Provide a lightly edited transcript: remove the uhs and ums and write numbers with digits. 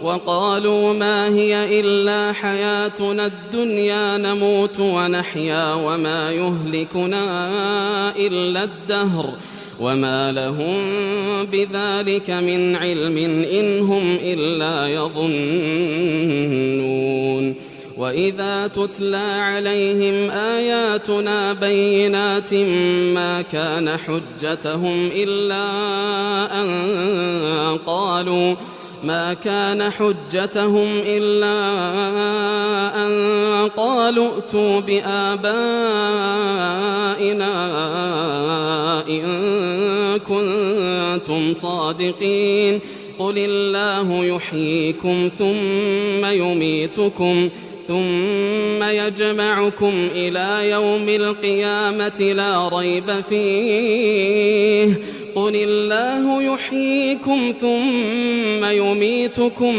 وقالوا ما هي إلا حياتنا الدنيا نموت ونحيا وما يهلكنا إلا الدهر وما لهم بذلك من علم إن هم إلا يظنون. وإذا تتلى عليهم آياتنا بينات ما كان حجتهم إلا أن قالوا ائتوا بآبائنا إن كنتم صادقين. قل الله يحييكم ثم يميتكم ثم يجمعكم إلى يوم القيامة لا ريب فيه. قل الله يحييكم ثم يميتكم